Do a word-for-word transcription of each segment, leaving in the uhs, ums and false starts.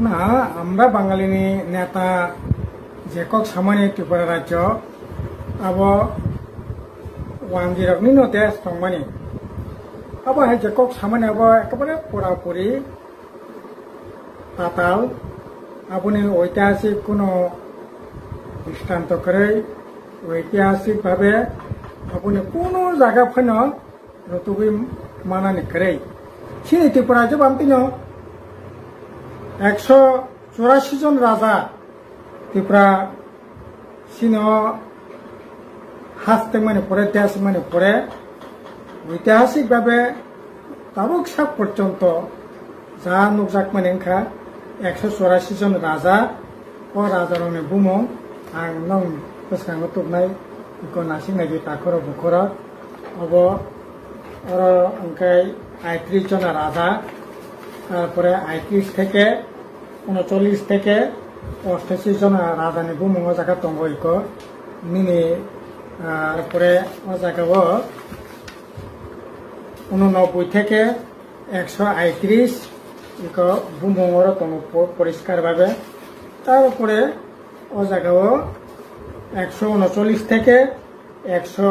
Na, আমরা বাঙালিনি নেতা যে কক সামানি ত্রিপুরা রাজ্য, abo wanjwirokni no test tongmani. Abo hai je kok samani abo ekebare purapuri tatal, aboni oitihasik kuno dristanto kwrwi, oitihasik bhabe aboni kuno jaga phano rutugwi manani kwrwi. Chini Tripura jobam tino ekso churasi jon raja Tripura sino haste mani pore, desh mani pore, oitihasik bhabe tabuk sak porjonto ja nukjakmani wngkha ekso churasi jon raja. O rajarokni bumung ang nong bwskango tubnai, iko nasing nai di takhoro bukhoro. Obo oro hwnkhe aitris jona raja, tarpore aitris theke unocholish theke ostashi jona rajani bumung o jaga tongo iko. Nini, ah, pore o jaga o unonobboi theke ekso aitris iko bumung oro tongo po-, poriskar bhabe. Tarpore o jaga o ekso unocholish theke ekso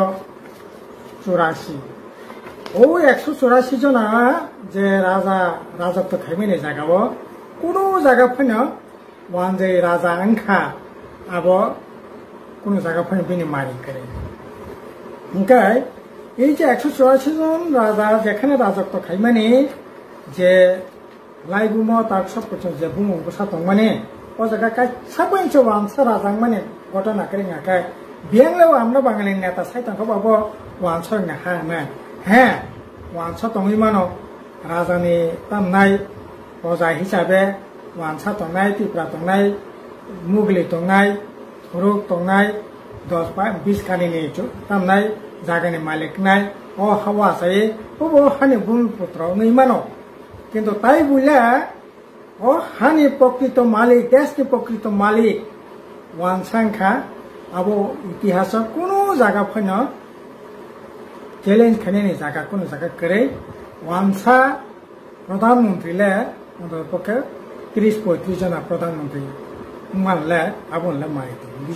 churasi. O ekso churasi jona je raja rajotw khaimani jaga o kuno jaga phano wanjai raja wngkha, abo kuno jaga phano bini mari kwrwi. Hingkhe ei je ekso churasi jon raja jekhane rajotw khaimani je laibumo tak sokpwchung je bumung bwsa tongmani, o jaga kaisa bai se wansa rajangmani gotona kwrwngya khe, biyang le o amno Bangali neta sai tongkha bo wansa rokni ha hwnwi. He, wansa tongwi mano, rajani tamnai proja hisabe wansa tongnai, Tripura tongnai, Mugli tongnai, Thuruk tongnai, dos ba bis kanini chu-, tamnai jagani malik nai, o hawa sai, obo hani bhumiputro wngwi mano. Kintu tai buila o hani prokrito malik, deshni prokrito malik wansa wngkha, abo itihaso kuno jaga phano challenge khainani jaga, kuno jaga kwrwi. Wansa pradhan mantri le, ontotopokhe tris poitris jona pradhan mantri wngmani le, aboni le mai tong.